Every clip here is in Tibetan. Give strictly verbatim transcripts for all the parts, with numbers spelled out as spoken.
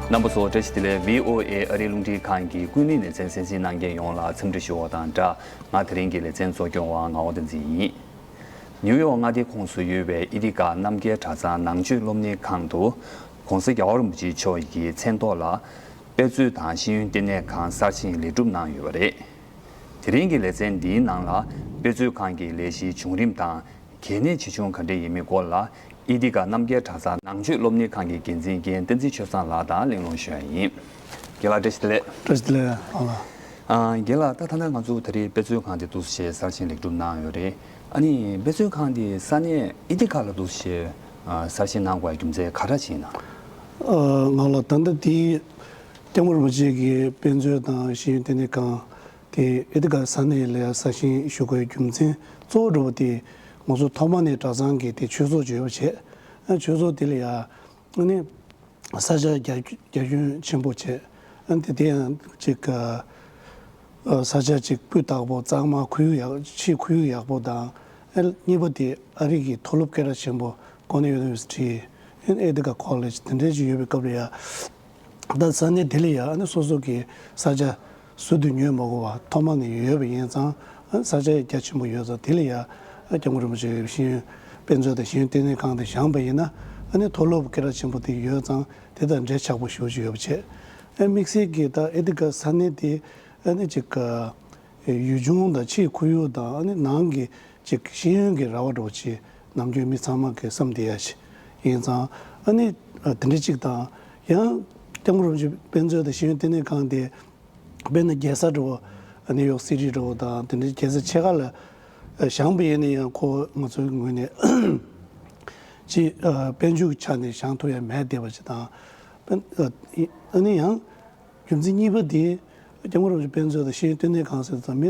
རྣམ་པ་ཚོ་བཀྲ་ཤིས་བདེ་ལེགས། བྷི་ཨོ་ཨེ་ཨ་རིའི་རླུང་འཕྲིན་ཁང་གི་ཀུན་གླེང་ལེ་ཚན་གསན་གཟིགས་གནང་མཁན་ཡོངས་ལ་འཚམས་འདྲི་ཞུ་བ་དང་སྦྲགས། ང་དེ་རིང་གི་ལེ་ཚན་གཙོ་སྐྱོང་བ་ངག་དབང་བསྟན་འཛིན་ཡིན། ནིའུ་ཡོག་མངའ་སྡེ་ཁོངས་སུ་ཡོད་པའི་ཨེ་ཏི་ཀ་རྣམ་རྒྱལ་གྲྭ་ཚང་ནང་ཆོས་སློབ་གཉེར་ཁང་དུ་༸གོང་ས་༸རྒྱལ་བ་རིན་པོ་ཆེ་མཆོག་གི་མཚན་ཐོག་ལ་དཔེ་མཛོད་དང་ཤེས་ཡོན་ལྟེ་གནས་ཁང་གསར་བཞེངས་ལེགས་གྲུབ་གནང་ཡོད་པ་རེད། དེ་རིང་གི་ལེ་ཚན་འདིའི་ནང་ལ་དཔེ་མཛོད་ཁང་གི་ལས་གཞིའི་བྱུང་རིམ་དང་། གལ་གནད་ཆེ་ཆུང་ག་འདྲ་ཡིན་མིན་སྐོར་ལ་ཨེ་ཏི་ཀ་རྣམ་རྒྱལ་གྲྭ་ཚང་ནང་ཆོས་སློབ་གཉེར་ཁང་གི་འགན་འཛིན་རྒན་བསྟན་འཛིན་ཆོས་བཟང་ལགས་དང་གླེང་སློང་ཞུ་ཡ་ཡིན། རྒན་ལགས་བཀྲ་ཤིས་བདེ་ལེགས། བཀྲ་ཤིས་བདེ་ལེགས་ཨ་ལགས། ཨ། རྒན་ལགས། ད་ད་ལྟ་ང་ཚོ་ད་རེས་དཔེ་མཛོད་ཁང་དེ་འདུག་སེ་གསར་བཞེངས་ལེགས་གྲུབ་གནང་ཡོད་རེད། ཨ་ནི་དཔེ་མཛོད་ཁང་དེ་ས་གནས་ཨེ་ཏི་ཀ་ལ་འདུག་སེ་ཨ་གསར་བཞེངས་གནང་དགོས་པའི་རྒྱུ་མཚན་ག་རེ་ཡིན་ན། ཨ། ང་ལ་ད་ལྟ་དེ་སྐྱབས་མགོན་རིན་པོ་ཆེ་གི་དཔེ་མཛོད་དང་ཤེས་ཡོན་ལྟེ་གནས་ཁང་དེ་ཨེ་ཏི་ཀ་ས་གནས་ལ་གསར་བཞེངས་ཞུ་དགོས་རྒྱུ་མཚན་གཙོ་བོ་འདྲ་བོ་དེ། ང་ཚོ་ཐོག་མ་ནས་གྲྭ་ཚང་གི་དེ་ཆོས་ཚོགས་ཅིག་ཡོད་པ་བྱས། ཨ། ཆོས་ཚོགས་དེ་ལ་ཡ་ཨ་ནི་ས་ཆ་རྒྱ་རྒྱ་ཁྱོན་ཆེན་པོ་བྱས། ཨ། དེ་དེ་ཡང་ཅིག་ཨ། ས་ཆ་ཅིག་སྤུས་དག་པོ། གཙང་མ། ཁོར་ཡུག་ཡག་ཕྱིའི་ཁོར་ཡུག་ཡག་པོ་དང་། ཨ། གཉིས་པ་དེ་ཨ་རི་གི་མཐོ་སློབ་སྐད་གྲགས་ཆེན་པོ་Cornell University, ཨེ་ཏི་ཀ་College དེ་འདྲའི་ཅིག་ཡོད་པའི་སྐབས་ལ་ཡ། ད་ས་གནས་དེ་ལ་ཡ་ཨ་ནི་སོ་སོ་གི་ས་ཆ་ཟུར་དུ་ཉོས་མ་དགོས་པ་ཐོག་མ་ནས་ཡོད་པ་ཡིན་ཙང་། ཨ། ས་ཆ་རྒྱ་ཆེན་པོ་ཡོད་ཙང་། དེ་ལ་ཡ་ཨ་སྐྱབས་མགོན་རིན་པོ་ཆེ་ཤེས་ཡོན་དཔེ་མཛོད་དང་ཤེས་ཡོན་ལྟེ་གནས་ཁང་དེ་བཞེངས་པ་ཡིན་ན། ཨ་ནི་མཐོ་སློབ་སྐད་གྲགས་ཆེན་པོ་དེ་ཡོད་ཙང་། དེ་དང་འབྲེལ་ཆགས་པོ་ཞེ་པོ་ཅིག་ཡོད་པ་བྱས། ཨ། དམིགས་བསལ་གྱི་ད་ཨེ་ཏི་ཀ་ས་གནས་དེ་ཨ་ནི་ཅིག་ཨ། ཡུལ་ལྗོངས་དང་ཕྱིའི་ཁོར་ཡུག་དང་། ཨ་ནི་ནང་གི་ཅིག་ཤེས་ཡོན་གྱི་ར་བ་འདྲ་བོ་ཅིག་ནམ་རྒྱུན་མི་ཚང་མ་གིས་བསམ་བསྡད་ཡ་ཞིག་ཡིན་ཙང་། ཨ་ནི་ཨ་དེ་འདྲ་ཅིག་དང་། ཡང་སྐྱབས་མགོན་རིན་པོ་ཆེ་དཔེ་མཛོད་དང་ཤེས་ཡོན་ལྟེ་གནས་ཁང་དེ་དཔེར་ན་རྒྱལ་ས་འདྲ་བོ། ཨ། ནིའུ་ཡོག་སི་ཊི་འདྲ་བོ་དང་དེ་འདྲའི་རྒྱལ་ས་ཆེ་ཁག་ལ་བཞེངས་པ་ཡིན་ན་ཡང་། ཁོ་ང་ཚོའི་ངོས་ནས་ཅིག་ཨ། དཔལ་འབྱོར་གྱི་ཆ་ནས་བཞེངས་ཐུབ་ཡ་མེད་བསྡད་པ་ཅིག་དང་། ཨ། ཨ་ནི་ཡང་རྒྱུ་མཚན་གཉིས་པ་དེ་སྐྱབས་མགོན་རིན་པོ་ཆེ་དཔེ་མཛོད་དང་ཤེས་ཡོན་ལྟེ་གནས་ཁང་ཟེར་ཙང་། མི་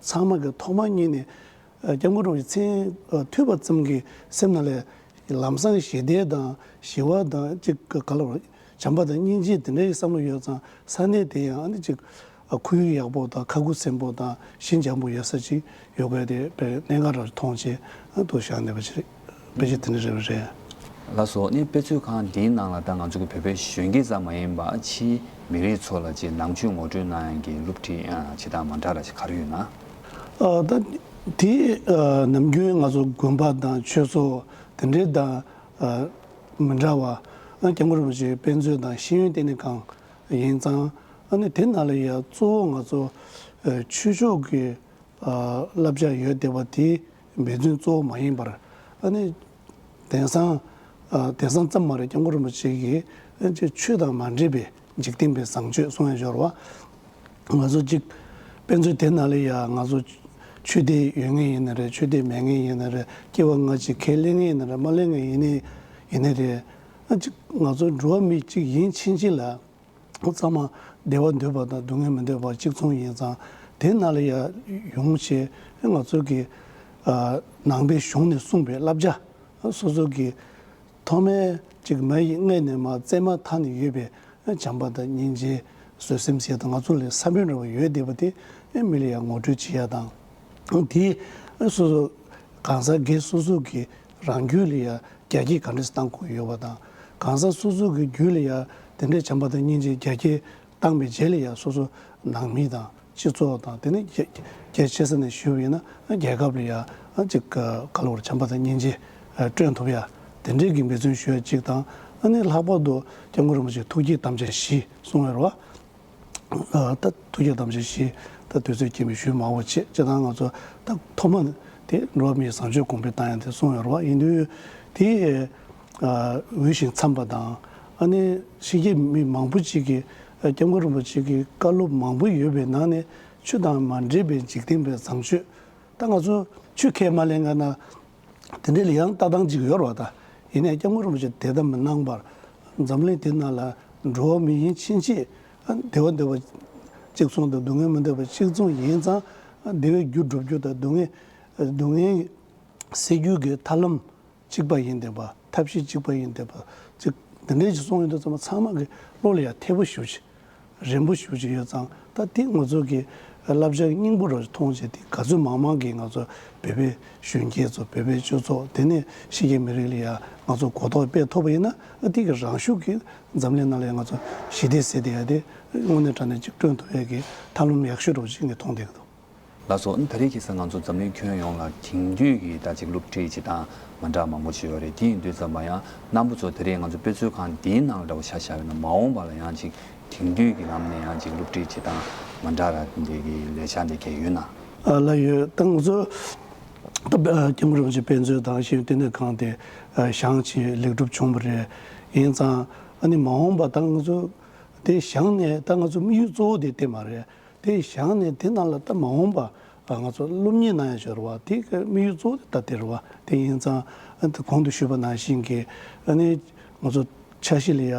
ཚང་མ་གིས་ཐོག་མ་ཉིད་ནས་ཨ། སྐྱབས་མགོན་རིན་པོ་ཆེའི་མཚན་ཨ། ཐོས་པ་ཙམ་གྱིས་སེམས་ནང་ལ་ལམ་སང་ཞི་བདེ་དང་ཞི་བ་དང་ཅིག་ག་ལ་བྱམས་པ་དང་སྙིང་རྗེ་དེ་འདྲའི་བསམ་བློ་ཡོད་ཙང་། ས་གནས་དེ་ཡང་ཨ་ནི་ཅིག་ཨ། ཁོར་ཡུག་ཡག་པོ་དང་། ཁ་ཁུ་སིམ་པོ་དང་ཞི་འཇམ་པོ་ཡོད་ས་ཅིག་ཡོད་དགོས་དེ་དཔེ་གནད་འགག་རང་མཐོང་བྱས། ཨ། འདུག་བཞག་བསྡད་པ་ཅིག་རེད། དཔེ་ཆ་དེ་འདྲ་རེད་པ། རེད། ལགས་སོ། ནི་དཔེ་མཛོད་ཁང་འདིའི་ནང་ལ་ད་ང་ཚོ་གི་བོད་པའི་གཞོན་སྐྱེས་ཙམ་མ་ཡིན་པ་ཕྱིའི་མི་རིགས་ཚོ་ལ་ཅིག་ནང་ཆོས་ངོ་སྤྲོད་གནང་ཡག་གི་སློབ་ཁྲིད་ཨ། བྱེད་སྟངས་མ་འདྲ་ལ་ཅིག་ག་རེ་ཡོད་ན། ཨ། ད་དེ་ཨ། ནམ་རྒྱུན་ང་ཚོ་དགོན་པ་དང་ཆོས་ཚོགས་དེ་འདྲའི་དང་ཨ། མི་འདྲ་བ། ཨ། སྐྱབས་མགོན་རིན་པོ་ཆེའི་དཔེ་མཛོད་དང་ཤེས་ཡོན་ལྟེ་གནས་ཁང་ཡིན་ཙང་། ཨ་ནི་དེ་ནང་ལ་ཡ་གཙོ་བོ་ང་ཚོ་ཨ། ཆོས་ཕྱོགས་ཀྱི་ཨ། བསླབ་བྱ་ཡོད་བསྡད་པ་དེ་འབད་བརྩོན་གཙོ་བོ་མ་ཡིན་པར། ཨ་ནི་དེང་སང་ཨ། དེང་སང་ཙམ་མ་རེད། སྐྱབས་མགོན་རིན་པོ་ཆེ་གིས་ཨ། ཅིག་ཆོས་དང་མ་འདྲེས་པའི་འཇིག་རྟེན་པའི་བཟང་སྤྱོད་གསུང་ཡ་ཡོད་རེད་པ། ང་ཚོ་ཅིག་དཔེ་མཛོད་དེ་ནང་ལ་ཡ་ང་ཚོ་ཆོས་དད་ཡོད་མཁན་ཡིན་ན་རེད། ཆོས་དད་མེད་མཁན་ཡིན་ན་རེད། སྐྱེ་བ་སྔ་ཕྱི་ཁས་ལེན་མཁན་ཡིན་ན་རེད། མ་ལེན་མཁན་ཡིན་ནའི་ཡིན་ནའི་རེད། ཨ། ཅིག་ང་ཚོ་འགྲོ་བ་མི་གཅིག་ཡིན་ཕྱིན་ཆད་ལ་ཚང་མ་བདེ་བ་འདོད་པ་དང་སྡུག་བསྔལ་མི་འདོད་པ་གཅིག་མཚུངས་ཡིན་ཙང་། དེ་ནང་ལ་ཡ་ཡོང་བྱས་ང་ཚོ་གི་ཨ། ནང་པའི་གཞུང་ནས་གསུངས་པའི་བསླབ་བྱ། སོ་སོ་གི་ཐོག་མའི་ཅིག་མ་ཡི་མངལ་ནས་མར་བཙས་མར་འཐག་ནས་ཡོད་པའི་བྱམས་པ་དང་སྙིང་རྗེ། བཟོད་སེམས་ཟེར་དང་། ང་ཚོ་ལ་ས་བོན་འདྲ་བོ་ཡོད་བསྡད་པ་དེ་མི་ལ་ཡ་ངོ་སྤྲོད་བྱེད་ཡ་དང་། དེ་སོ་སོ་གང་ཟག་སྒེར་སོ་སོ་གི་རང་རྒྱུད་ལ་ཡ་རྒྱ་སྐྱེད་ག་འདྲས་བཏང་དགོས་ཡོད་པ་དང་། གང་ཟག་སོ་སོ་གི་རྒྱུད་ལ་ཡ་དེ་འདྲའི་བྱམས་པ་དང་སྙིང་རྗེ་རྒྱ་སྐྱེད་བཏང་བའི་རྗེས་ལ་ཡ་སོ་སོ་ནང་མི་དང་སྤྱི་ཚོགས་དང་། དེ་ནས་རྒྱ་རྒྱ་ཆེ་ས་ནས་ཞུས་པ་ཡིན་ན་རྒྱལ་ཁབ་ལ་ཡ་ཅིག་ག་ལ་བར་བྱམས་པ་དང་སྙིང་རྗེ་བསྐྲུན་ཐུབ་ཡ་དེ་འདྲའི་གི་འབད་བརྩོན་ཞུ་ཡ་གཅིག་དང་། ཨ་ནི་ལྷག་པར་དུ་སྐྱབས་མགོན་རིན་པོ་ཆེའི་ཐུགས་བསྐྱེད་དམ་བཅའ་བཞི་གསུངས་ཡོད་རེད་པ། ཨ། ད་ཐུགས་བསྐྱེད་དམ་བཅའ་བཞི་ད་དུས་ཚོད་རྐྱེན་པས་ཞུ་མ་དགོས་པ་བྱས། སྤྱིར་བཏང་ང་ཚོ་ད་ཐོག་མ་དེ་འགྲོ་བ་མིའི་བཟང་སྤྱོད་གོང་འཕེལ་བཏང་ཡ་དེ་གསུངས་ཡོད་རེད་པ། ཡིན་དུས་དེ་ཨ། འོས་ཤིང་འཚམས་པ་དང་། ཨ་ནི་ཕྱི་རྒྱལ་མི་མང་པོ་ཅིག་གིས་ཨ། སྐྱབས་མགོན་རིན་པོ་ཆེ་གི་བཀའ་སློབ་མང་པོ་ཡོད་པའི་ནང་ནས་ཆོས་དང་མ་འདྲེས་པའི་འཇིག་རྟེན་པའི་བཟང་སྤྱོད། ད་ང་ཚོ་ཆོས་ཁས་མ་ལེན་མཁན་ན་དེ་འདྲའི་ལ་ཡང་ལྟ་སྟངས་ཅིག་ཡོད་རེད་པ། ད་ཡིན་ནའི་སྐྱབས་མགོན་རིན་པོ་ཆེ་དེ་ལྟ་མི་གནང་བར། འཛམ་གླིང་འདི་ནང་ལ་འགྲོ་བ་མི་ཡིན་ཕྱིན་ཆད་ཨ། བདེ་བ་འདོད་པ་གཅིག་མཚུངས་དང་སྡུག་བསྔལ་མི་འདོད་པ་གཅིག་མཚུངས་ཡིན་ཙང་། ཨ། བདེ་བའི་རྒྱུར་འགྲོ་རྒྱུ་དང་སྡུག་བསྔལ་སྡུག་བསྔལ་སེལ་རྒྱུ་གི་ཐབས་ལམ་གཅིག་པ་ཡིན་བསྡད་པ། ཐབས་ཤེས་གཅིག་པ་ཡིན་བསྡད་པ་ཅིག་དེ་འདྲའི་ཅིག་གསུངས་ཡོང་དུས་ཙམ་པ་ཚང་མ་གི་བློ་ལ་ཡ་ཐེ་བོ་ཞེ་པོ་ཅིག་རན་པོ་ཞེ་པོ་ཅིག་ཡོད་ཙང་། ད་དེ་ང་ཚོ་གི་ བསླབ་བྱ་སྙིང་པོ་རུ་མཐོང་བྱས་ཏེ། ག་ཚོད་མང་མང་གིས་ང་ཚོ་བོད་པའི་གཞོན་སྐྱེས་ཚོ། བོད་པའི་སྤྱི་ཚོགས། དེ་ནས་ཕྱི་རྒྱལ་མི་རིགས་ལ་ཡང་ང་ཚོ་གོ་རྟོགས་སྤེལ་ཐུབ་པ་ཡིན་ན། ཨ། དེ་གི་རང་ཤུགས་ཀྱིས་འཛམ་གླིང་ནང་ལ་ཡང་ང་ཚོ་ཞི་བདེ་ཟེར་དེ་ཡ་དེ་དངོས་གནས་དྲང་གནས་ཅིག་བསྐྲུན་ཐུབ་ཡས་ཀྱི་ཐབས་ལམ་ཡག་ཤོས་རུ་ཅིག་ངས་མཐོང་བསྡད་ཀྱི་འདུག། ལགས་སོ། ཨ་ནི་ད་རེས་ཁ་སང་ང་ཚོ་འཛམ་གླིང་ཁྱོན་ཡོངས་ལ་དེང་དུས་ཀྱི་ད་ཅིག་སློབ་ཁྲིད་བྱེད་སྟངས་མ་འདྲ་མང་པོ་ཞིག་ཡོད་རེད། དེ་ཡིན་དུས་ཙམ་པ་ཡང་རྣམ་པ་ཚོ་ད་རེས་ང་ཚོ་དཔེ་མཛོད་ཁང་འདིའི་ནང་ལ་འདྲ་བོ་ཆ་བཞག་པ་ཡིན་ན། མ་འོངས་པ་ལ་ཡང་ཅིག་དེང་དུས་ཀྱི་ལམ་ནས་ཡང་ཅིག་སློབ་ཁྲིད་བྱེད་སྟངས་མ་འདྲ་ར་འདི་གི་ལས་འཆར་འདི་གས་ཡོད་ན། ཨ། ལགས་ཡོད། ད་ང་ཚོ་ད་སྐྱབས་མགོན་རིན་པོ་ཆེ་དཔེ་མཛོད་དང་ཤེས་ཡོན་ལྟེ་གནས་ཁང་དེ་བཞེངས་བྱས་ལེགས་གྲུབ་བྱུང་བ་རེད། ཡིན་ཙང་ཨ་ནི་མ་འོངས་པ་ད་ང་ཚོ་དེ་བཞེངས་ནས། ད་ང་ཚོ་དམིགས་ཡུལ་གཙོ་བོ་དེ་དེ་མ་རེད། དེ་བཞེངས་ནས་དེ་ནང་ལ་ད་མ་འོངས་པ་ང་ཚོ་སློབ་གཉེར་གནང་ཡ་ཞོར་བ་དེ་གི་དམིགས་ཡུལ་གཙོ་བོ་དེ་ད་དེ་རེད་བ། དེ་ཡིན་ཙང་ཨ་ནི་གོང་དུ་ཞུས་པ་ནང་བཞིན་གྱི་ཨ་ནི་ང་ཚོ་འཆར་གཞི་ལ་ཡ།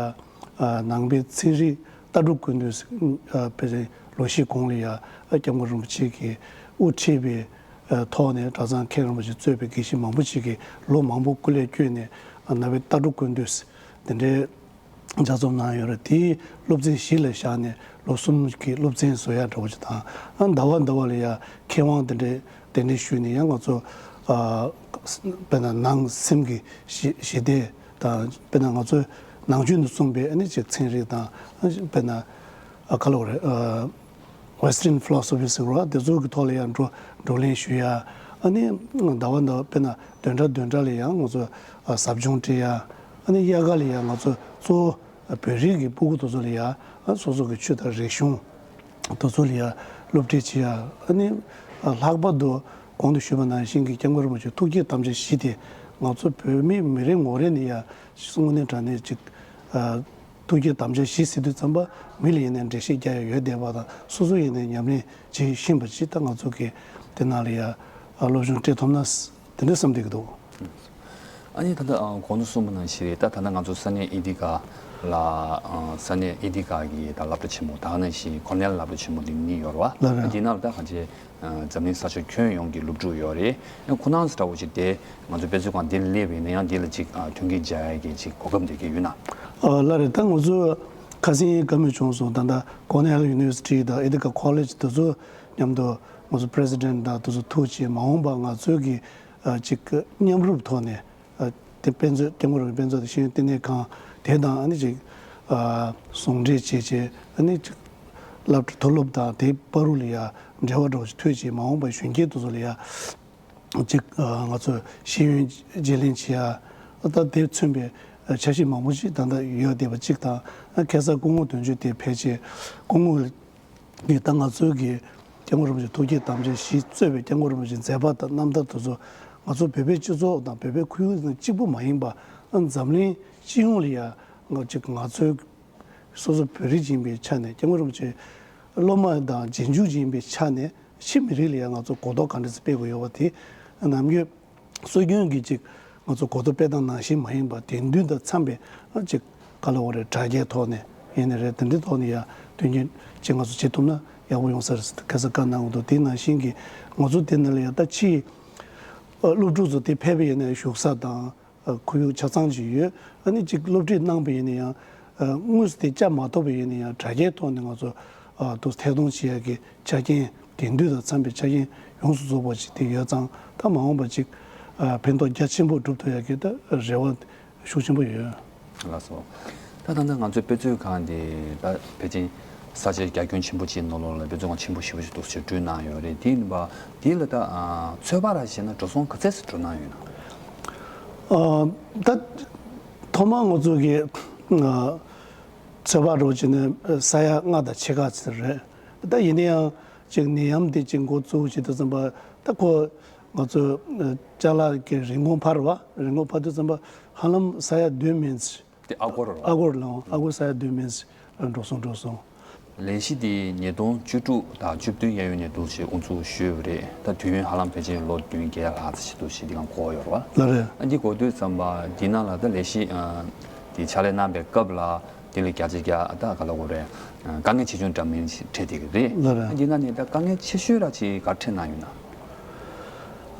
ཨ། ནང་པའི་ཚན་རིག་ལྟ་གྲུབ་ཀུན་བཏུས། ཨ། དཔེ་ཆ་ལོ་བཞི་གོང་ལ་ཡ། ཨ། སྐྱབས་མགོན་རིན་པོ་ཆེ་གིས་དབུ་ཁྲིད་པའི། ཨ། ཐོག་ནས་གྲྭ་ཚང་མཁན་རིན་པོ་ཆེ་གཙོས་པའི་དགེ་བཤེས་མང་པོ་ཞིག་གིས་ལོ་མང་པོ་སྐུ་ལས་བསྐྱོན་ནས། ཨ། ནང་པའི་ལྟ་གྲུབ་ཀུན་བཏུས་དེ་འདྲའི་ལྗགས་རྩོམ་གནང་ཡོད་རེད། དེའི་སློབ་ཚན་གཞི་ལ་བཞག་ནས་ལོ་གསུམ་གྱི་སློབ་ཚན་བཟོ་ཡ་འདྲ་བོ་ཞིག་དང་། ཨ། ཟླ་བ་ཟླ་བ་ལ་ཡ་མཁས་དབང་དེ་འདྲའི་གདན་འདྲེན་ཞུས་ནས་ཡང་ང་ཚོ། ཨ། དཔེར་ན་ནང་སེམས་ཀྱི་ཞི་ཞི་བདེ་དང་། དཔེར་ན་ང་ཚོའི་ནང་ཆོས་ནས་གསུངས་པའི་ཨ་ནི་ཅིག་ཚན་རིག་དང་། ཨ། དཔེར་ན། ཨ། ག་ལབ་དགོས་རེད། ཨ། Western philosophy ཟེར་བ་དེ་ཚོ་གི་ཐོག་ལ་ཡང་བགྲོ་བགྲོ་གླེང་ཞུ་ཡ། ཨ་ནི་ཟླ་བ་ཟླ་བ་དཔེར་ན་བདུན་ཕྲག་བདུན་ཕྲག་ལ་ཡང་ང་ཚོ། ཨ། ཟབ་སྦྱོང་སྤྲད་ཡ། ཨ་ནི་དབྱར་ཁ་ལ་ཡང་ང་ཚོ་གཙོ་བོ་བོད་རིགས་ཀྱི་སྤུ་གུ་དེ་ཚོ་ལ་ཡ། ཨ། སོ་སོ་གི་ཆོས་དང་རིག་གཞུང་དེ་ཚོ་ལ་ཡ་སློབ་ཁྲིད་བྱེད་ཡ། ཨ་ནི། ཨ། ལྷག་པར་དུ་གོང་དུ་ཞུས་པ་ནང་བཞིན་གྱི་སྐྱབས་མགོན་རིན་པོ་ཆེའི་ཐུགས་བསྐྱེད་དམ་བཅའ་བཞི་དེ་ང་ཚོ་བོད་མི་མི་རེ་ངོ་རེ་ནས་ཡ་དངོས་གནས་དྲང་གནས་ཅིག། ཨ། ཐུགས་བསྐྱེད་དམ་བཅའ་བཞི་ཟེར་དུས་ཙམ་པ་མི་ལ་ཡིན་ནའི་འགྲེལ་བཤད་རྒྱག་ཡ་ཡོད་བསྡད་པ་དང་། སོ་སོ་ཡིན་ནའི་ཉམས་ལེན་བྱེད་ཤེས་པ་ཅིག་ད་ང་ཚོ་གི་དེ་ནང་ལ་ཡ། ཨ། སློབ་སྦྱོང་སྤྲད་ཐུབ་ན་དེ་འདྲ་བསམ་བསྡད་ཀྱི་འདུག། ཨ་ནི་ད་ལྟ། ཨ། གོང་དུ་གསུངས་པ་ནང་བཞིན་རེད། ད་ད་ལྟ་ང་ཚོ་ས་གནས་ཨེ་ཌི་ཀ་ལ། ཨ། ས་གནས་ཨེ་ཌི་ཀ་གི་ད་སློབ་གྲྭ་ཆེན་མོ། ད་ག་ནང་བཞིན་ཁོར་ནེལ་སློབ་གྲྭ་ཆེན་མོ་འདི་གཉིས་ཡོད་རེད་བ། ལགས་རེད། འདི་ནང་ལ་ད་གང་ཅི། ཨ། འཛམ་གླིང་ས་ཕྱོགས་ཁྱོན་ཡོངས་ཀྱི་སློབ་ཕྲུག་ཡོད་རེད། ཨ། ཁོ་རང་ཚོ་འདྲ་བོ་ཞིག་དེ་ང་ཚོ་དཔེ་མཛོད་ཁང་འདི་ལ་སླེབས་པ་ཡིན་ན་ཡང་འདི་ལ་ཅིག། ཨ། མཐུན་རྐྱེན་སྦྱར་ཡ་གི་ཅིག་གོ་སྐབས་འདི་གས་ཡོད་ན། ཨ། ལགས་རེད། ད་ང་ཚོ་ཁ་སང་བཀའ་མོལ་བྱུང་སོང་། ད་ལྟ་ཁོར་ནེལ་ཡུ་ནི་ཝར་སི་ཊི་དང་ཨེ་ཌི་ཀ་ཁོ་ལེཇ་དེ་ཚོ་མཉམ་དུ་ང་ཚོ་པི་རེ་སི་ཌེན་ཊི་དང་དེ་ཚོ་ཐུག་བྱས། མ་འོངས་པ་ང་ཚོའི་གི། ཨ། ཅིག་མཉམ་རུབ་ཐོག་ནས། ཨ། དེ་དཔེ་མཛོད། སྐྱབས་མགོན་རིན་པོ་ཆེའི་དཔེ་མཛོད་དང་ཤེས་ཡོན་ལྟེ་གནས་ཁང་དེ་དང་། ཨ་ནི་ཅིག། ཨ། ཟུང་འབྲེལ་བྱས་བྱས། ཨ་ནི་ཅིག་སློབ་གྲྭ་མཐོ་སློབ་དང་དེའི་བར་དུ་ལ་ཡ་འབྲེལ་བ་འདྲ་བོ་ཞིག་མཐུད་བྱས། མ་འོངས་པའི་གཞོན་སྐྱེས་དེ་ཚོ་ལ་ཡ་ཅིག། ཨ། ང་ཚོ་ཤེས་ཡོན་བརྗེ་ལེན་བྱེད་ཡ། ཨ། ད་དེ་མཚོན་པའི་འཆར་གཞི་མང་པོ་ཞིག་ད་ལྟ་ཡོད་བསྡད་པ་གཅིག་དང་། ཨ། ཁ་སང་སྐུ་ངོ་དོན་གཅོད་དེ་ཕེབས་བྱས། སྐུ་ངོ་གིས་ད་ང་ཚོའི་གི་སྐྱབས་མགོན་རིན་པོ་ཆེའི་ཐུགས་བསྐྱེད་དམ་བཅའ་བཞི་གཙོས་པའི་སྐྱབས་མགོན་རིན་པོ་ཆེའི་མཛད་པ་དང་རྣམ་ཐར་དེ་ཚོ་ང་ཚོ་བོད་པའི་སྤྱི་ཚོགས་དང་བོད་པའི་ཁོར་ཡུག་ནང་གཅིག་པུ་མ་ཡིན་པ། ཨ། འཛམ་གླིང་སྤྱི་ཡོངས་ལ་ཡ་ང་ཅིག་ང་ཚོའི་སོ་སོ་བོད་རིགས་ཡིན་པའི་ཆ་ནས། སྐྱབས་མགོན་རིན་པོ་ཆེའི་སློབ་མ་དང་རྗེས་འཇུག་ཡིན་པའི་ཆ་ནས་ཕྱི་མི་རིགས་ལ་ཡ་ང་ཚོ་གོ་རྟོགས་ག་འདྲ་ཞིག་སྤེལ་དགོས་ཡོད་པ་དེ་ནམ་རྒྱུན་སྲོལ་རྒྱུན་གྱི་ཅིག་ང་ཚོ་གོ་རྟོགས་སྤེལ་སྟངས་ནང་བཞིན་མ་ཡིན་པ། དེང་དུས་དང་འཚམས་པའི། ཨ། ཅིག་ག་ལབ་དགོས་རེད། དྲ་རྒྱའི་ཐོག་ནས་ཡིན་ནའི་རེད། དེ་འདྲའི་ཐོག་ནས་ཡ་དོན་རྐྱེན་ཅིག་ང་ཚོ་བྱེད་ཐུབ་ན་ཡག་པོ་ཡོང་ས་རེད་ཟེར་ཁ་སང་བཀའ་གནང་གི་འདུག། དེ་ནང་བཞིན་གྱི་ང་ཚོ་དེ་ནང་ལ་ཡ་ད་ཕྱིའི། ཨ། སློབ་ཕྲུག་ཚོ་དེ་ཕེབས་པ་ཡིན་ན་བཞུགས་ས་དང་། ཨ། ཁོར་ཡུག་ཆ་ཚང་ཅིག་ཡོད། ཨ་ནི་ཅིག་སློབ་ཁྲིད་གནང་པ་ཡིན་ན་ཡང་། ཨ། དངོས་སུ་དེ་བཅར་མ་ཐུབ་པ་ཡིན་ན་ཡང་དྲ་རྒྱའི་ཐོག་ནས་ང་ཚོ། ཨ། དུ་ཐད་གཏོང་བྱེད་ཡ་གི་ཆ་རྐྱེན། དེང་དུས་དང་འཚམས་པའི་ཆ་རྐྱེན་ཡོངས་སུ་རྫོགས་པ་ཅིག་དེ་ཡོད་ཙང་། ད་མ་འོངས་པ་ཅིག། ཨ། ཕན་ཐོགས་རྒྱ་ཆེན་པོ་སྒྲུབ་ཐུབ་ཡ་གི་ད་རེ་བ་ཤུགས་ཆེན་པོ་ཡོད། ལགས་སོ། ད་ད་ལྟ་ང་ཚོའི་དཔེ་མཛོད་ཁང་འདི་ད་ཕལ་ཆེར་ས་ཆ་རྒྱ་ཁྱོན་ཆེན་པོ་ཅིག་ནང་ལོགས་ལ་དཔེ་མཛོད་ཁང་ཆེན་པོ་ཞེ་པོ་ཞིག་འདུག་ཟེར་བསྒྲུབས་གནང་ཡོད་རེད། དེ་ཡིན་པ་འདི་ལ་ད། ཨ། ཚོད་དཔག་ར་བྱས་ན་འགྲོ་སོང་ག་ཚད་ཙམ་འགྲོ་གནང་ཡོད་ན། ཨ། ད་ཐོག་མར་ང་ཚོ་གི། ཨ། ཚོད་དཔག་འདྲ་བོ་བྱས་ན་ས་ཡ་ལྔ་དང་ཕྱེད་ཀ་ཙམ་རེད། ད་ཡིན་ན་ཡང་ཅིག་ནད་ཡམས་དེ་ཅིག་འགོ་བཙུགས་བྱེད་དུས་ཙམ་པ། ད་ཁོ་ང་ཚོ་ཅ་ལག་གི་རིན་གོང་འཕར་བ། རིན་གོང་འཕར་དུས་ཙམ་པ་ཧ་ལམ་ས་ཡ་བདུན་མན་ཙམ། དེ་ཨ་སྒོར་རེད་བ། ཨ་སྒོར་ལ། ཨ་སྒོར་ས་ཡ་བདུན་མན་ཙམ་འགྲོ་སོང་། འགྲོ་སོང་། ལས་གཞི་འདི་ཉིས་སྟོང་བཅུ་དྲུག་དང་བཅུ་བདུན་གཡས་གཡོན་ནས་འདུག་ཅེས་དབུ་འཛུགས་ཞུས་པ་རེད། ད་དུས་ཡུན་ཧ་ལམ་ཕལ་ཆེར་ལོ་བདུན་བརྒྱད་ལྷག་ཙམ་ཞིག་འདུག་ཅེས་འདི་གང་གོ་ཡོད་རེད་བ། ལགས་རེད། ཨ། འདི་གོ་དུས་ཙམ་པ་འདི་ནང་ལ་ད་ལས་གཞི། ཨ། འདི་ཕྱག་ལས་གནང་པའི་སྐབས་ལ་འདི་ལ་བརྒྱ་ཆ་བརྒྱ་ད་ག་ལབ་དགོས་རེད། ཨ། དཀའ་ངལ་ཆེ་ཆུང་འདྲ་མིན་ཞིག་འཕྲད་བསྡད་ཀྱི་རེད། ལགས་རེད། ཨ། འདི་ནང་ནས་ད་དཀའ་ངལ་ཆེ་ཤོས་ར་ཅིག་ག་རེ་འཕྲད་གནང་ཡོད་ན།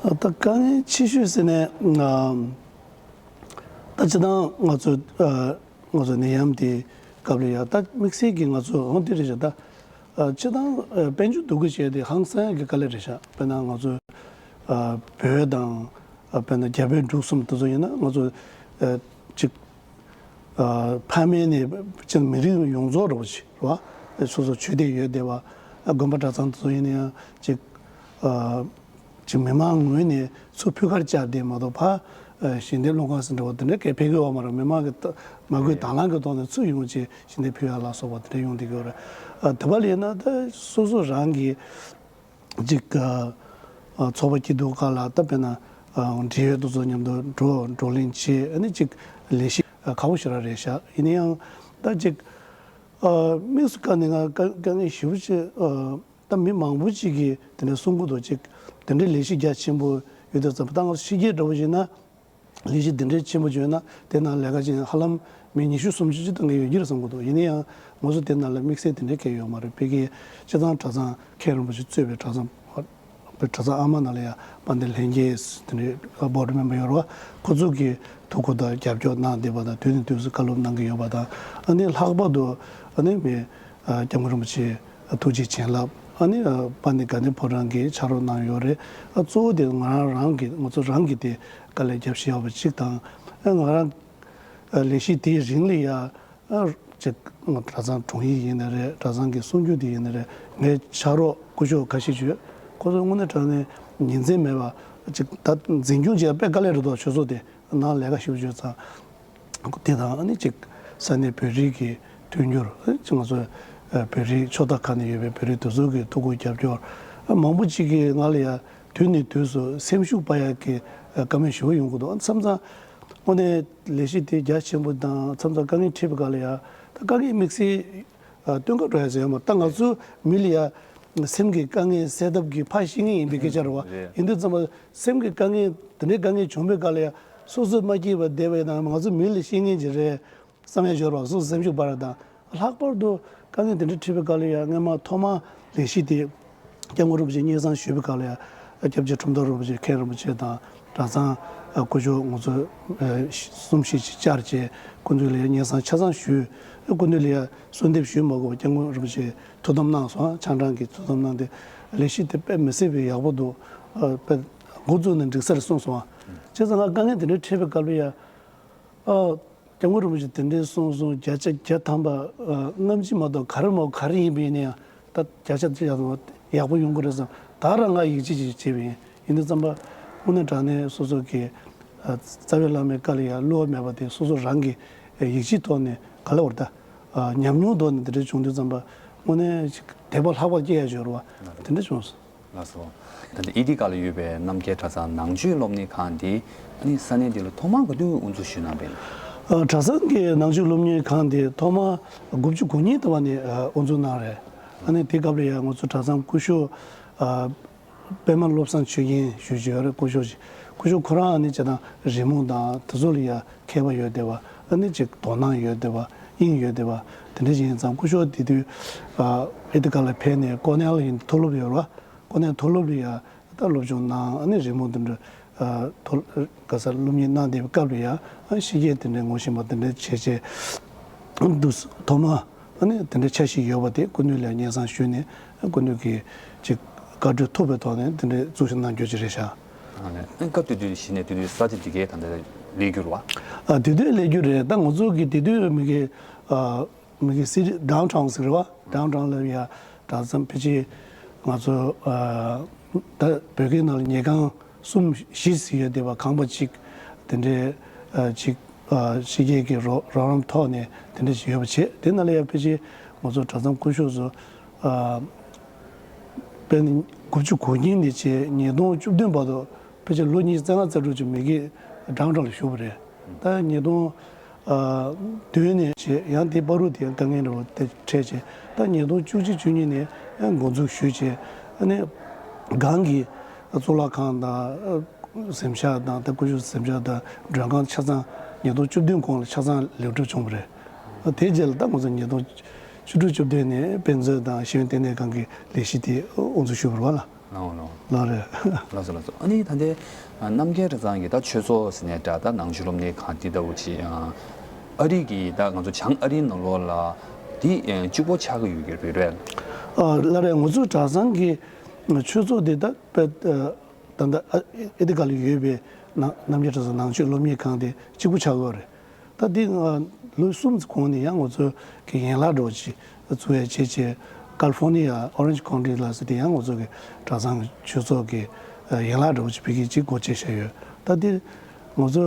ཨ། ད་དཀའ་ངལ་ཆེ་ཤོས་ཟེར་ན། ཨ། ད་སྤྱིར་བཏང་ང་ཚོ། ཨ། ང་ཚོ་ནད་ཡམས་དེའི་སྐབས་ལ་ཡ་ད་དམིགས་བསལ་གྱིས་ང་ཚོ་འོང་དེ་རེད་ཤག། ད་ ཨ། སྤྱིར་བཏང་ཨ་དཔལ་འབྱོར་འདུ་འགོད་བྱས་ཏེ་ཧང་སང་གི་དཀའ་ལས་རེད་ཤག་དཔེར་ན་ང་ཚོ་ཨ་བོད་དང་ཨ་དཔེར་ན་རྒྱ་བོད་འབྲུག་གསུམ་དེ་ཚོ་ཡིན་ན་ང་ཚོ་ཨ་ཅིག་ཨ་ཕ་མེས་ནས་ཅིག་མི་རིགས་ཡོངས་རྫོགས་འདྲ་བོ་ཞིག་རེད་བ། སོ་སོ་ཆོས་སྡེ་ཡོད་བསྡད་པ། ཨ་དགོན་པ་གྲྭ་ཚང་དེ་ཚོ་ཡིན་ན་ཡང་ཅིག་ཨ་ཅིག་མི་མང་ངོས་ནས་ཚུར་ཕུལ་ཁར་བཅར་ཏེ་མ་གཏོགས་ཕར་ཨ་ཞལ་འདེབས་སློང་ཁང་ཟེར་འདྲ་བོ་དེ་འདྲ་གས་ཕེབས་ཀྱི་ཡོད་མ་རེད། མི་མང་གི་མ་དགོས་དང་བླངས་ཀྱི་ཐོག་ནས་ཚུར་ཡོང་བྱས་ཞལ་འདེབས་ཕུལ་ཡ་ལ་སོགས་པ་དེ་འདྲ་ཡོང་བསྡད་ཀྱི་ཡོད་རེད། ཨ་དེ་བ་ལ་ཡིན་ན་ད་སོ་སོ་རང་གི་ཅིག་ཨ་ཚོགས་པ་སྐྱིད་སྡུག་སྒང་ལ་ད་དཔེར་ན་ཨ་འབྲེལ་ཡོད་དེ་ཚོ་མཉམ་དུ་འགྲོ་བགྲོ་གླེང་བྱས། ཨ་ནི་ཅིག་ལས་གཞི་ཨ་ཁག་པོ་ཞེ་དྲག་རེད་ཤག་ཡིན་ན་ཡང་ད་ཅིག་ཨ་དམིགས་སུ་བཀར་ནས་ང་དཀའ་དཀའ་ངལ་ཞེ་པོ་ཅིག་ཨ་ད་མི་མང་པོ་ཅིག་གིས་དེ་འདྲ་གསུང་གི་འདུག་ཅིག་དེ་འདྲའི་ལས་གཞི་རྒྱ་ཆེན་པོ་ཡོད་དུས་ཙམ་པ། ད་ང་ཚོ་ཕྱི་རྒྱལ་འདྲ་བོ་ཞིག་ན་ལས་གཞི་འདི་འདྲའི་ཆེན་པོ་བྱུང་ན་དེ་ནང་ལས་ཀ་བྱེད་མཁན་ཧ་ལམ་མི་ཉི་ཤུ་སུམ་ཅུ་ཅིག་གཏོང་གི་ཡོད་ཀྱི་རེད་བསམ་གི་འདུག་ཡིན་ན་ཡང་ང་ཚོ་དེ་ནང་ལ་དམིགས་བསལ་དེ་འདྲའི་གང་ཡང་ཡོད་མ་རེད། དཔེར་ན་སྤྱིར་བཏང་གྲྭ་ཚང་མཁན་རིན་པོ་ཆེ་གཙོས་པའི་གྲྭ་ཚང་། དཔེར་གྲྭ་ཚང་ཨ་མ་ནང་ལ་ཡང་དཔལ་ལྡན་ལྷན་རྒྱས་དེ་འདྲའི་བྷོ་ཌི་མེམ་བར་ཡོད་རེད་བ། ཁོ་ཚོ་གིས་ཐུགས་ཁུར་དང་རྒྱབ་སྐྱོར་གནང་བསྡད་པ་དང་། དུས་ནས་དུས་སུ་བཀའ་སློབ་གནང་གི་ཡོད་པ་དང་། ཨ་ནི་ལྷག་པར་དུ་ཨ་ནི་མི་ཨ་སྐྱབས་མགོན་རིན་པོ་ཆེ་ཐུགས་རྗེ་བྱིན་རླབས། ཨ་ནི་ཨ་དཔལ་ལྡན་དགའ་ལྡན་ཕོ་བྲང་གི་ཕྱག་རོགས་གནང་ཡོད་རེད། ཨ་གཙོ་བོ་དེ་ང་རང་རང་གི་ང་ཚོ་རང་གི་དེ་དཀའ་ལས་རྒྱབ་བཞག་པ་གཅིག་དང་། ཨ་ང་རང་ཨ་ལས་གཞི་དེའི་རིང་ལ་ཡ་ཨ་ཅིག་གྲྭ་ཚང་དྲུང་ཡིག་ཡིན་ན་རེད། གྲྭ་ཚང་གི་གསུང་སྒྱུར་དེ་ཡིན་ན་རེད། ངའི་ཕྱག་རོགས་སྐུ་ཞབས་ཁ་ཤས་ཡོད། ཁོ་ཚོ་དངོས་གནས་དྲང་གནས་ཉིན་མཚན་མེད་པ་ཅིག་ད་འཛིན་སྐྱོང་བྱེད་ཡ་དཔེ་དཀའ་ལས་རེད་དོ། ཆུ་ཚོད་དེ་ནང་ལས་ཀ་ཞེ་པོ་ཅིག་ཡོད་ཙང་། དེ་དང་ཨ་ནི་ཅིག་ས་གནས་བོད་རིགས་ཀྱི་མཐུན་འགྱུར། ཨ་ཅིག་ང་ཚོ་ཨ་བོད་རིགས་ཕྱོགས་མཐའ་ཁག་ནས་ཡོད་པའི་བོད་རིགས་དེ་ཚོ་གི་ཐུགས་ཁུར་རྒྱབ་སྐྱོར། ཨ་མང་པོ་ཅིག་གིས་ང་ལ་ཡ་དུས་ནས་དུས་སུ་སེམས་ཤུགས་སྤར་ཡ་གི་ཨ་བཀའ་མོལ་ཞེ་པོ་ཡོང་གི་འདུག་ཨ་མཚམས་མཚམས་དངོས་གནས་ལས་གཞི་དེ་རྒྱ་ཆེན་པོ་དང་མཚམས་མཚམས་དཀའ་ངལ་འཕྲད་པའི་སྐབས་ལ་ཡ། ད་དཀའ་ངལ་དམིགས་བསལ་ཨ་སྟོན་ག་འགྲོ་ཡ་ཟེར་ཡོད་མ་རེད། ད་ང་ཚོ་མི་ལ་ཡ་སེམས་ཀྱི་དཀའ་ངལ་སེལ་ཐབས་ཀྱི་ཕར་བཤད་མཁན་ཡིན་པའི་སྐད་ཆ་རེད་བ། རེད། ཡིན་དུས་ཙམ་པ་སེམས་ཀྱི་དཀའ་ངལ་དེ་འདྲའི་དཀའ་ངལ་བྱུང་བའི་སྐབས་ལ་ཡ་སོ་སོས་མ་སྐྱིད་པ་བསྡད་པ་ཡིན་ན་ང་ཚོ་མི་ལ་བཤད་མཁན་ཅིག་རེད་བསམ་ཡ་ཡོད་རེད་བ། སོ་སོ་སེམས་ཤུགས་སྤར་ཡ་དང་། ལྷག་པར་དུ་དཀའ་ངལ་དེ་འདྲ་འཕྲད་པའི་སྐབས་ལ་ཡ་སྔོན་མ་ཐོག་མ་ལས་གཞི་དེ་སྐྱབས་མགོན་རིན་པོ་ཆེ་སྙན་སེང་ཞུས་པའི་སྐབས་ལ་ཡ། སྐྱབས་རྗེ་ཁྲོམ་ཐོག་རིན་པོ་ཆེ་མཁན་རིན་པོ་ཆེ་དང་། གྲྭ་ཚང་སྐུ་ཞབས་ང་ཚོ་ཨ་གསུམ་བཞི་ཅིག་བཅར་བྱས་སྐུ་མདུན་ལ་ཡ་སྙན་སེང་ཆ་ཚང་ཞུས། སྐུ་མདུན་ལ་ཡ་གསོལ་འདེབས་ཞུས་མ་དགོས་པར་སྐྱབས་མགོན་རིན་པོ་ཆེ་ཐུགས་དམ་གནང་སོང་། ཆང་བྲང་གི་ཐུགས་དམ་གནང་སྟེ་ལས་གཞི་དེ་དཔེ་མི་སྲིད་པའི་ཡག་པོ་འདུག་ཨ་དཔེ་འགོ་བཙུགས་ནས་འགྲིག་ས་རེད་གསུངས་སོང་། བྱས་ཙང་ང་དཀའ་ངལ་དེ་འདྲ་འཕྲད་པའི་སྐབས་ལ་ཡ། ཨ། སྐྱབས་མགོན་རིན་པོ་ཆེ་དེ་འདྲའི་གསུང་གསུང་བརྒྱ་ཆ་བརྒྱ་ཐམ་པ་ཨ་སྔ་ཕྱི་མ་གཏོགས་ག་རེ་མོ་ག་རེ་ཡིན་པ་ཡིན་ན་ཡང་ད་བརྒྱ་ཆ་བརྒྱ་ཐམ་པ་ཡག་པོ་ཡོང་གི་རེད་བསམ། ད་རང་ང་ཡིད་ཆེས་ཅིག་བྱས་པ་ཡིན། ཡིན་དུས་ཙམ་པ་དངོས་གནས་དྲང་གནས་སོ་སོ་གི་ཨ་རྩ་བའི་བླ་མའི་བཀའ་ལ་ཡང་བསླུ་བ་མེད་པ་དེ་སོ་སོ་རང་གི་ཡིད་ཆེས་ཐོག་ནས་ག་ལ་བར་ད་ཨ་ཉམས་མྱོང་ཐོག་ནས་དེ་འདྲ་བྱུང་དུས་ཙམ་པ་དངོས་གནས་ཅིག་དད་པ་ལྷག་པར་སྐྱེ་ཡ་ཡོད་རེད་བ། དེ་འདྲ་བྱུང་སོང་། ལགས་སོ། ད་ལྟ་ཨི་ཏི་ཀ་ལ་ཡོད་པའི་རྣམ་རྒྱལ་གྲྭ་ཚང་ནང་ཆོས་སློབ་གཉེར་ཁང་འདི་ཨ་ནི་ས་གནས་འདི་ལ་ཐོག་མར་ག་དུས་དབུ་འཛུགས་ཞུས་གནང་པས། ཨ་གྲྭ་ཚང་གི་ནང་ཆོས་སློབ་གཉེར་ཁང་འདི་ཐོག་མར་དགུ་བཅུ་གོ་གཉིས་དུ་བ་ནས་ཨ་དབུ་འཛུགས་གནང་རེད། ཨ་ནི་དེ་སྐབས་ལ་ཡང་ང་ཚོ་གྲྭ་ཚང་སྐུ་ཞབས་ཨ་པད་མ་བློ་བཟང་ཆོས་རྒྱན་ཞུ་རྒྱུ་ཡོད་རེད། སྐུ་ཞབས་ཅིག་སྐུ་ཞབས་ཁོ་རང་ཨ་ནི་བྱས་ན་རི་མོ་དང་དེ་ཚོ་ལ་ཡང་མཁས་པ་ཡོད་བསྡད་པ། ཨ་ནི་ཅིག་དོ་སྣང་ཡོད་བསྡད་པ། དབྱིངས་ཡོད་བསྡད་པ་དེ་འདྲ་ཞིག་ཡིན་ཙང་། སྐུ་ཞབས་དེ་དུས་ཨ་ཨི་ཏི་ཀ་ལ་ཕེབས་ནས་ཀོ་ནེལ་ཡིན་མཐོ་སློབ་ཡོད་རེད་བ། ཀོ་ནེལ་མཐོ་སློབ་ལ་ཡ་ད་སློབ་སྦྱོང་གནང་། ཨ་ནི་རི་མོ་འདི་འདྲ་ཨ་མཐོ་ག་ས་སློབ་གཉེར་གནང་བསྡད་པའི་སྐབས་ལ་ཡ་ཨ་ཕྱི་རྒྱལ་དེ་འདྲའི་ངོ་ཤེས་པ་དེ་འདྲ་བྱས་བྱས་འདུག་ཐོག་མ་ཨ་ནི་དེ་འདྲའི་འཆར་གཞི་ཡོད་པ་དེ་སྐུ་མདུན་ལ་སྙན་སེང་ཞུས་ནས། ཨ་སྐུ་མདུན་གྱིས་ཅིག་བཀའ་འཁྲོལ་ཐུབ་པའི་ཐོག་ནས་དེ་འདྲའི་འཛུགས་ཞུགས་གནང་རྒྱུ་ཅིག་རེད་ཤག་ཨ་ནི་སྐབས་དེ་དུས་གཞི་ནས་དེ་དུས་ས་ཆ་འདི་གའི་ད་ལྟ་ལས་རྒྱུ་རེད་བ། ཨ་དེ་དུས་ལས་རྒྱུ་རེད། ད་ང་ཚོ་གི་དེ་དུས་མི་གི་ཨ་མི་གི་སི་ཊི་ཌའུན་ཊའུན་ཟེར་བ། ཌའུན་ཊའུན་ལ་ཡ་གྲྭ་ཚང་ཕལ་ཆེར་ང་ཚོ་ཨ་ད་བོད་སྐད་ནང་ལ་ཉལ་ཁང་གསུམ་བཞི་ཟེར་ཡོད་བསྡད་པ། ཁང་པ་གཅིག་དེ་འདྲའི་ཨ་གཅིག་ཨ་ཕྱི་རྒྱལ་གྱི་རོགས་རོགས་རམ་ཐོག་ནས་དེ་འདྲ་ཞིག་ཡོད་པ་བྱས། དེ་ནང་ལ་ཡ་ཕལ་ཆེར་ང་ཚོ་གྲྭ་ཚང་སྐུ་ཞབས་ཚོ་ཨ་དཔེར་ན་དགུ་བཅུ་གོ་གཉིས་ནས་བྱས་ཉིས་སྟོང་བཅུ་བདུན་བར་དུ་ཕལ་ཆེར་ལོ་ཉི་ཤུ་རྩ་ལྔ་རྩ་དྲུག་ཅིག་མི་གི་ཌའུན་ཊའུན་ལ་བཞུགས་པ་རེད། ད་ཉིས་སྟོང་ཨ་བདུན་ནས་བྱས་ཡང་དེ་བར་དུ་དེ་ཡང་དཀའ་ངལ་འདྲ་བོ་དེ་འཕྲད་བྱས། ད་ཉིས་སྟོང་བཅུ་གཅིག་བཅུ་གཉིས་ནས་ཡང་འགོ་འཛུགས་ཞུས་བྱས། ཨ་ནི་སྒང་གི་གཙུག་ལག་ཁང་དང་གཟིམ་ཤག་དང་། ད་སྐུ་ཞབས་གཟིམ་ཤག་དང་མགྲོན་ཁང་ཆ་ཚང་ཉིས་སྟོང་བཅུ་བདུན་གོང་ལ་ཆ་ཚང་ལེགས་གྲུབ་བྱུང་བ་རེད། དེ་རྗེས་ལ་ད་ང་ཚོ་ཉིས་སྟོང་བཅུ་དྲུག་བཅུ་བདུན་ནས་དཔེ་མཛོད་དང་ཤེས་ཡོན་ལྟེ་གནས་ཁང་གི་ལས་གཞི་དེ་དབུ་འཛུགས་ཞུས་པ་རེད་བ་ལ། ལགས་འོང་ལགས་འོང་། ལགས་རེད། ལགས་སོ་ལགས་སོ། ཨ་ནི་ད་ལྟའི་རྣམ་རྒྱལ་གྲྭ་ཚང་གི་ད་ཆོས་ཚོགས་ཟེར་ནས་འདྲ། ད་ནང་ཆོས་སློབ་གཉེར་ཁང་འདི་ལྟ་བུ་ཅིག་ཨ་རི་གི་ད་ང་ཚོ་བྱང་ཨ་རིའི་ནང་ལོགས་ལ་འདི་གཅིག་པོ་ཆགས་ཀྱི་ཡོད་ཀྱི་རེད་པས། ཨ་ལགས་རེད། ང་ཚོའི་གྲྭ་ཚང་གི་ཆོས་ཚོགས་དེ་ད་དཔེ་ད་ལྟ་ཨ་ཨེ་ཏི་ཀ་ལ་ཡོད་པའི་ནང་རྣམ་རྒྱལ་གྲྭ་ཚང་ནང་ཆོས་སློབ་གཉེར་ཁང་དེ་གཅིག་པུ་ཆགས་ཀྱི་ཡོད་རེད། ད་འདི་ལོ་གསུམ་གོང་ནས་ཡང་ང་ཚོ་གི་ཡན་ལག་འདྲ་བོ་ཅིག་བཙུགས་ཡ་བྱས་བྱས། ཀ་ལི་ཧྥོ་ནི་ཡ་Orange County ལ་ཟེར་དེ་ཡང་ང་ཚོ་གི་གྲྭ་ཚང་གི་ཆོས་ཚོགས་ཀྱི་ཡན་ལག་འདྲ་བོ་ཅིག་བོད་སྐད་ཅིག་སྒོ་ཕྱེ་བཞག་ཡོད། ད་འདི་ང་ཚོ་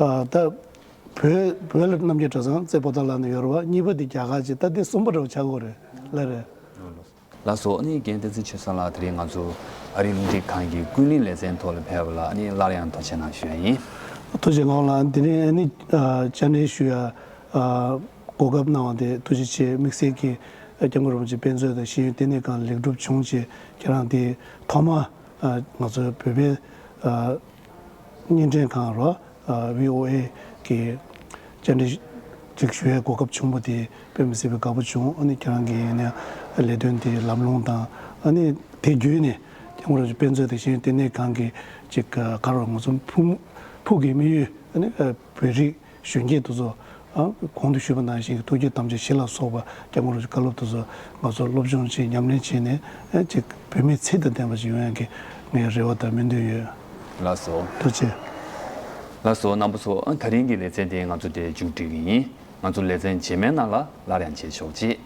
ཨ་ད་བོད་བོད་ལ་རྣམ་རྒྱལ་གྲྭ་ཚང་རྩེ་པོ་ཏ་ལ་ནས་ཡོད་རེད་བ། གཉིས་པ་དེ་རྒྱ་གར་ཅིག་ད་འདི་གསུམ་པ་འདྲ་བོ་ཆགས་ཀྱི་ཡོད་རེད། ལགས་རེད། ལགས་སོ། ཨ་ནི་རྒན་བསྟན་འཛིན་ཆོས་བཟང་ལགས། དེ་རིང་ང་ཚོ་ཨ་རིའི་རླུང་འཕྲིན་ཁང་གི་ཀུན་གླེང་ལེ་ཚན་ཐོག་ལ་ཕེབས་པ་ལ་ཨ་ནི་སླར་ཡང་ཐུགས་རྗེ་གནང་ཞུ་ཡ་ཡིན། ཐུགས་རྗེ་གནང་ལགས། དེ་རིང་ཨ་ནི་ཨ་བཅར་འདྲི་ཞུ་ཡ་ཨ་གོ་སྐབས་གནང་བ་དེ་ཐུགས་རྗེ་ཆེ། དམིགས་བསལ་གྱི་སྐྱབས་མགོན་རིན་པོ་ཆེ་དཔེ་མཛོད་དང་ཤེས་ཡོན་ལྟེ་གནས་ཁང་ལེགས་གྲུབ་བྱུང་རྗེས་ཁྱེད་རང་དེ་ཐོག་མ་ཨ་ང་ཚོའི་བོད་པའི་ཨ་བརྙན་འཕྲིན་ཁང་རོ། ཨ་བྷི་ཨོ་ཨེ་གི་བཅར་འདྲི་ཅིག་ཞུ་ཡའི་གོ་སྐབས་བྱུང་བ་དེ་དཔེ་མི་སྲིད་པའི་དགའ་པོ་བྱུང་། ཨ་ནི་ཁྱེད་རང་གིས་ཡིན་ན་ལས་དོན་དེ་ལམ་ལྷོང་དང་། ཨ་ནི་དེ་བརྒྱུད་ནས་སྐྱབས་མགོན་རིན་པོ་ཆེ་དཔེ་མཛོད་དང་ཤེས་ཡོན་ལྟེ་གནས་ཁང་གི་ཅིག་ག་རེ་ང་ཚོ་ཕུགས་ཕུགས་ཀྱི་དམིགས་ཡུལ། ཨ་ནི་ཨ་བོད་རིགས་གཞོན་སྐྱེས་དེ་ཚོ་ཨ་གོང་དུ་ཞུས་པ་ནང་བཞིན་གྱི་ཐུགས་བསྐྱེད་དམ་བཅའ་བཞི་ལ་སོགས་པ་སྐྱབས་མགོན་རིན་པོ་ཆེའི་བཀའ་སློབ་དེ་ཚོ་ང་ཚོ་སློབ་སྦྱོང་བྱས། ཉམས་ལེན་བྱས་ནས་ཨ་ཅིག་བོད་མིའི་ཚད་དང་ལྡན་པ་ཞིག་ཡོང་ཡག་གི་ངའི་རེ་བ་དང་སྨོན་འདུན་ཡོད། ལགས་སོ། ཐུགས་རྗེ་ཆེ། ལགས་སོ། རྣམ་པ་ཚོ། ཨ་དེ་རིང་གི་ལེ་ཚན་དེ་ང་ཚོ་འདིར་མཇུག་སྒྲིལ་གྱི་ཡིན། ང་ཚོ་ལེ་ཚན་རྗེས་མའི་ནང་ལ་སླར་ཡང་མཇལ་ཆོག་ཅིག